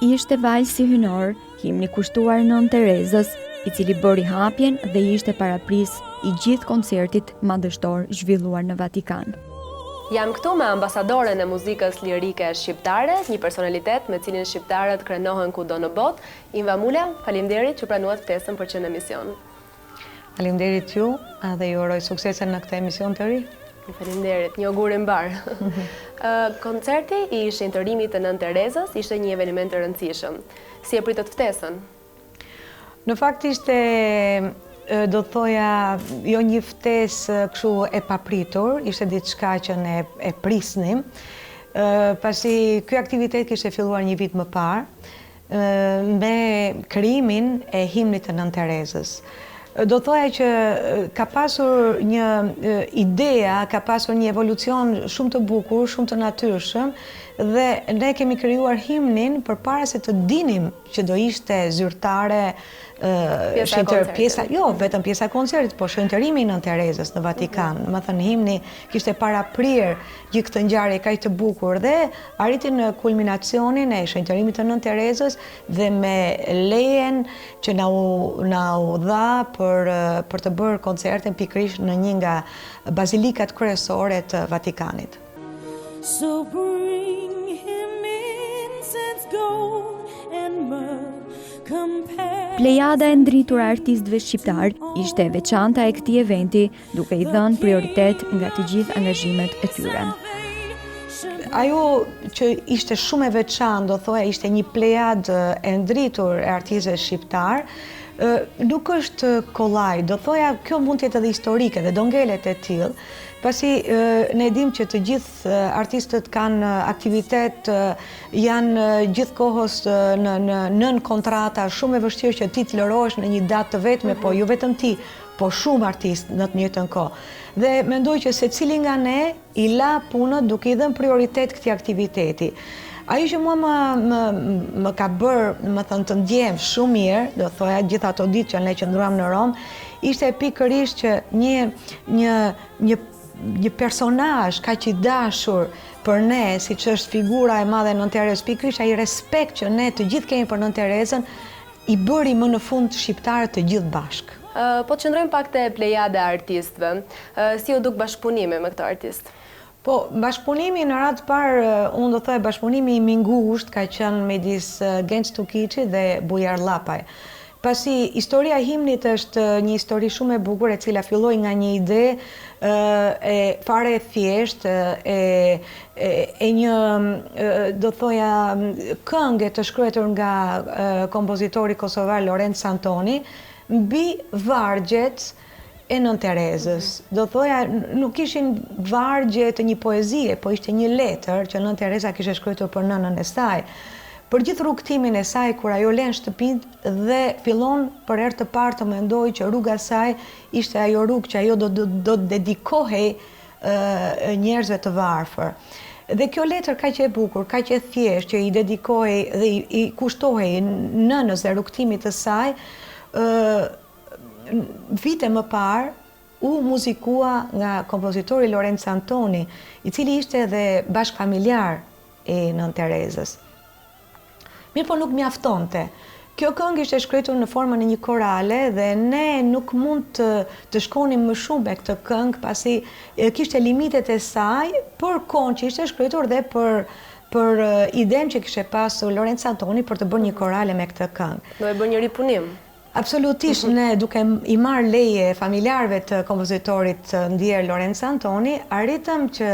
Ishte valsi hyjnor, himni kushtuar Nënë Terezës, i cili bëri hapjen dhe ishte parapris i gjithë koncertit madhështor zhvilluar në Vatikan. Jam këtu me ambasadoren e muzikës lirike shqiptare, një personalitet me cilin shqiptarët krenohen kudo në botë, Inva Mula, faleminderit që pranuat ftesën për qenë në emision. Faleminderit ju dhe ju uroj suksese në këtë emision të ri. Faleminderit, një ogur i mbarë. Koncerti i shenjtërimit të Nënë Terezës ishte një eveniment i rëndësishëm. Si e pritët ftesën? Në fakt ishte do të thoja jo një ftesë kështu e papritur, ishte diçka që ne e prisnim, pasi ky aktivitet kishte filluar një vit më parë me krijimin e himnit të Nënë Terezës. Do thoja që ka pasur një idea, ka pasur një evolucion shumë të bukur, shumë të natyrshëm dhe ne kemi krijuar himnin përpara se të dinim që do ishte zyrtare pjesa e koncertit. Pjesa, jo, vetëm pjesa e koncertit, po shenjtërimi i Nënë Terezës në Vatikan. Mm -hmm. Domethënë himni kishte paraprirë gjithë këtë ngjarje kaq të bukur dhe arriti në kulminacionin e shenjtërimit të Nënë Terezës dhe me lejen që na u na u dha për për të bërë koncertin pikërisht në një nga bazilikat kryesore të Vatikanit. So bring him incense, gold and myrrh. Plejada e ndritur e artistëve shqiptarë ishte e veçanta e këtij eventi, duke i dhënë prioritet nga të gjithë angazhimet e tyre. Ajo që ishte shumë e veçantë, do thoja, ishte një plejadë e ndritur e artistëve shqiptarë, nuk është kollaj, do thoja, kjo mund të jetë edhe historike dhe do ngelet e tillë, pasi ne e dimë që të gjithë artistët kanë aktivitet, janë gjithë kohës në në nën kontrata, shumë e vështirë që ti të lirohesh në një datë të vetme, po jo vetëm ti, po shumë artistë në të njëjtën kohë. Dhe mendoj që secili nga ne i la punët duke i dhënë prioritet këtij aktiviteti. Ajo që mua më më më ka bërë, domethënë të ndjehem shumë mirë, do thoja gjithë ato ditë që ne qëndruam në Romë, ishte pikërisht që një një një një personazh kaq i dashur për ne, siç është figura e madhe e Nënë Terezës, pikërisht ai respekt që ne të gjithë kemi për Nënë Terezën, I bëri më në fund shqiptarët të gjithë bashkë. Po të qëndrojmë pak te plejada e artistëve. Si ju duk bashkëpunimi me këto artistë? Po, bashkëpunimi në radhë të parë, unë do thoja bashkëpunimi im i ngushtë ka qenë midis Genc Tukiçit dhe Bujar Llapaj. Pasi historia e himnit është një histori shumë e bukur e cila filloi nga një ide e fare e thjeshtë e e një do thoja kënge të shkruar nga kompozitori kosovar Lorenc Antoni mbi vargjet e Nënë Terezës. Do thoja, nuk ishin vargje të një poezie, po ishte një letër që Nënë Tereza kishte shkruar për nënën e saj. Për gjithë rrugëtimin e saj kur ajo len shtëpinë dhe fillon për herë të parë të mendojë që rruga e saj ishte ajo rrugë që ajo do do të dedikohej njerëzve të varfër. Dhe kjo letër kaq e bukur, kaq e thjeshtë që i dedikohej dhe i, i kushtohej nënës dhe rrugëtimit të saj, ë vite më parë u muzikua nga kompozitori Lorenc Antoni, i cili ishte edhe bashkëfamiljar i Nënë Terezës. Mirëpo nuk mjaftonte. Kjo këngë ishte shkruar në formën e një korale dhe ne nuk mund të të shkonim më shumë me këtë këngë pasi kishte limitet e saj për kohën që ishte shkruar dhe për për idenë që kishte pasur Lorenc Antoni për të bërë një korale me këtë këngë. Do e bërë një ripunim. Absolutisht ne duke i marrë leje familjarëve të kompozitorit të ndjerë Lorenc Antoni, arritëm që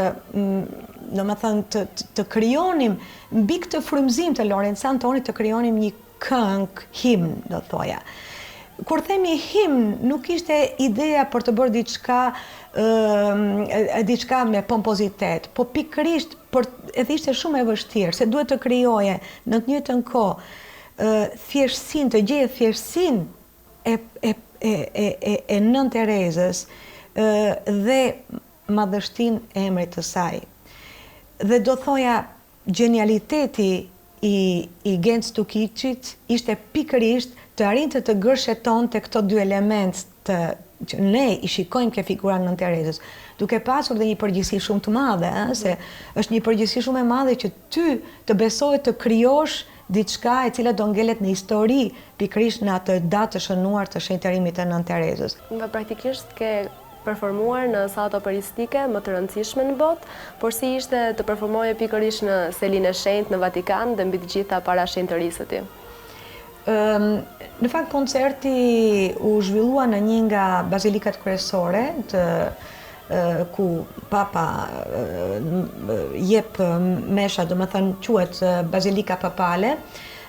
domethënë të të krijonim mbi këtë frymëzim të Lorenc Antonit të krijonim një këngë himn, do thoja. Kur themi himn, nuk ishte ideja për të bërë diçka ë diçka me pompozitet, po pikërisht për edhe ishte shumë e vështirë se duhet të krijoje në të njëjtën kohë thjeshtësinë, të gjeje thjeshtësinë e e e e e e Nënë Terezës dhe madhështinë e emrit të saj. Dhe do thoja gjenialiteti i i Genc Tukiçit ishte pikërisht të arrinte të gërshetonte këto dy elementë të që ne i shikojmë ke figura e Nënë Terezës, duke pasur dhe një përgjegjësi shumë të madhe, ëh, se është një përgjegjësi shumë e madhe që ty të besohet të krijosh. diçka e cila do ngelet në histori pikërisht në atë datë të shënuar të shenjtërimit të Nënë Terezës. Inva praktikisht ke performuar në sallat operistike më të rëndësishme në botë, por si ishte të performoje pikërisht në Selinë e Shenjtë në Vatikan dhe mbi të gjitha para shenjtërisë së tij? Në fakt koncerti u zhvillua në një nga bazilikat kryesore të ku Papa jep mesha, domethënë quhet Bazilika Papale,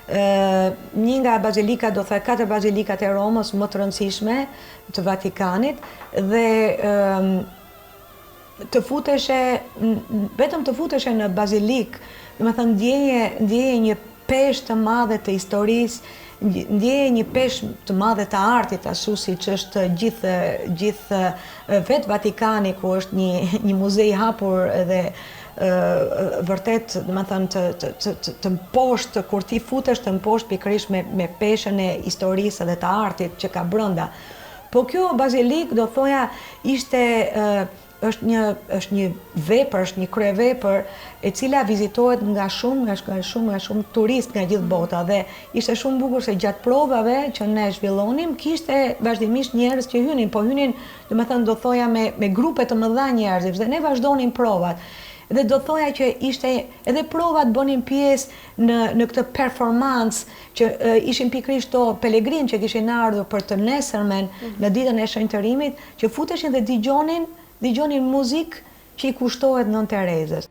një nga bazilikat, do thoja katër bazilikat e Romës më të rëndësishme të Vatikanit dhe të futeshe, vetëm të futeshe në bazilikë, domethënë ndjeje, ndjeje një peshë të madhe të historisë, ndjeje një peshë të madhe të artit, ashtu siç është gjithë gjithë vetë Vatikani ku është një një muze i hapur dhe vërtet, domethënë të të të të, të mposht kur ti futesh të mposht pikërisht me me peshën e historisë dhe të artit që ka brenda. Po kjo bazilikë do thoja ishte është një është një vepër, është një kryevepër e cila vizitohet nga shumë nga nga shumë nga shumë turistë nga gjithë bota dhe ishte shumë bukur se gjatë provave që ne zhvillonim kishte vazhdimisht njerëz që hynin, po hynin, domethënë do thoja me me grupe të mëdha njerëzish dhe ne vazhdonim provat. Dhe do thoja që ishte edhe provat bënin pjesë në në këtë performancë që ishin pikërisht këto pelegrinë që kishin ardhur për të nesërmen në ditën e shenjtërimit, që futeshin dhe dëgjonin, dëgjonin muzikë që i kushtohet Nënë Terezës.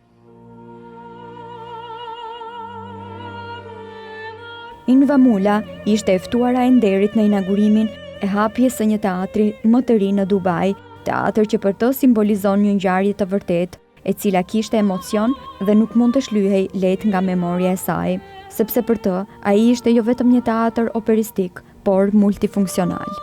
Inva Mula ishte e ftuara e nderit në inaugurimin e hapjes së një teatri më të ri në Dubai, teatër që për të simbolizon një ngjarje të vërtetë, e cila kishte emocion dhe nuk mund të shlyhej lehtë nga memoria e saj, sepse për të ai ishte jo vetëm një teatër operistik, por multifunksional.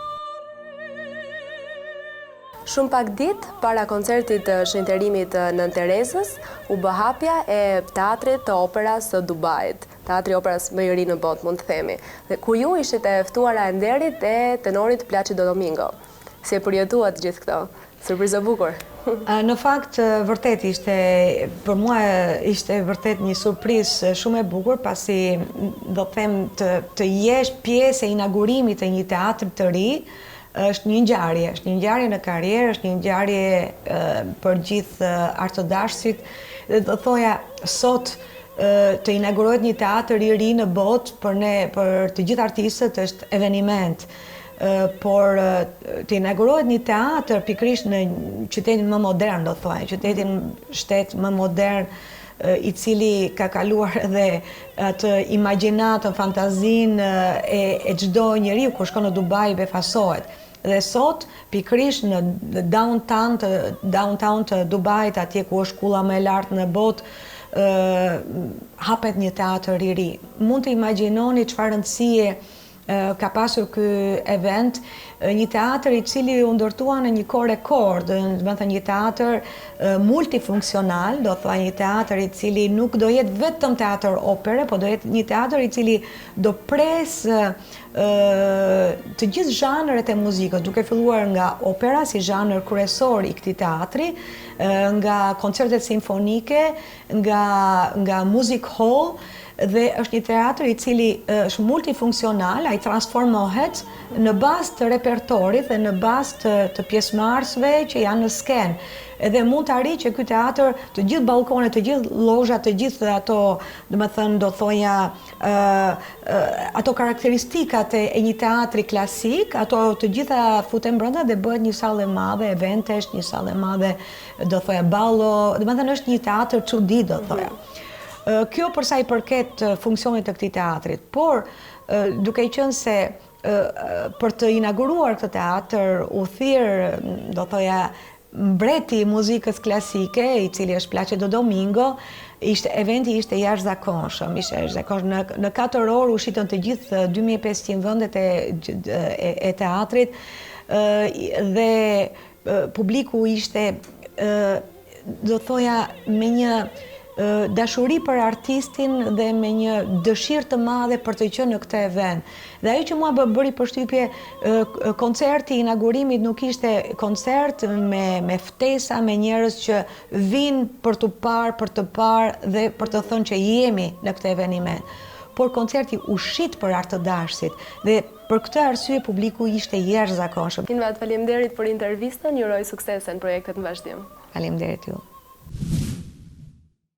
Shumë pak ditë para koncertit të shenjtërimit të Nënë Terezës, u bë hapja e Teatrit të Operas së Dubait, teatri i operas më i ri në botë, mund të themi, dhe ku ju ishit e ftuara e nderit e tenorit Placido Domingo. Si e përjetuat gjithë këtë? Surprizë e bukur. Në fakt, vërtet ishte, për mua ishte vërtet një surprizë shumë e bukur, pasi do them të, të jesh pjesë e inaugurimit të një teatri të ri, është një ngjarje, është një ngjarje në karrierë, është një ngjarje për gjithë artdashësit dhe do thoja sot të inaugurohet një teatër i ri në botë për ne, për të gjithë artistët është eveniment. Por të inaugurohet një teatër pikërisht në qytetin më modern, do thoja, qytetin shtet më modern, i cili ka kaluar edhe atë imagjinatën, fantazinë e e çdo njeriu kur shkon në Dubai befasohet. Dhe sot pikërisht në downtown të downtown të Dubait, atje ku është kulla më e lartë në botë, ë hapet një teatër i ri. Mund të imagjinoni çfarë rëndësie ka pasur ky event, një teatër i cili u ndërtua në një kohë rekord, domethënë një teatër multifunksional, do thoja një teatër i cili nuk do jetë vetëm teatër opere, po do jetë një teatër i cili do presë të gjithë zhanret e muzikës, duke filluar nga opera si zhanër kryesor i këtij teatri, nga koncertet simfonike, nga nga music hall, Dhe është një teatër i cili është multifunksional, ai transformohet në bazë të repertorit dhe në bazë të, të pjesëmarrësve që janë në skenë. Edhe mund të arrijë që ky teatër, të gjithë ballkonet, të gjithë lozhat, të gjithë ato, domethënë, do thoja, ë ato karakteristikat e, e një teatri klasik, ato të gjitha futen brenda dhe bëhet një sallë e madhe eventesh, një sallë e madhe, do thoja ballo, domethënë është një teatër çudi, do thoja. Mm -hmm. Kjo për sa i përket funksionit të këtij teatrit, por duke qenë se për të inauguruar këtë teatër u thirr, do thoja, mbreti i muzikës klasike, i cili është Placido Domingo, ishte eventi ishte i jashtëzakonshëm, ishte jashtëzakonshëm. Në në 4 orë u shitën të gjithë 2500 vendet e e, e teatrit dhe Publiku ishte, do thoja, me një dashuri për artistin dhe me një dëshirë të madhe për të qenë në këtë event. Dhe ajo që mua më bëri përshtypje, koncerti i inaugurimit nuk ishte koncert me me ftesa, me njerëz që vijnë për t'u parë, për të parë dhe për të thënë që jemi në këtë eveniment. Por koncerti u shit për artëdashësit dhe për këtë arsye publiku ishte i jashtëzakonshëm. Inva, faleminderit për intervistën, ju uroj suksese në projektet në vazhdim. Faleminderit ju.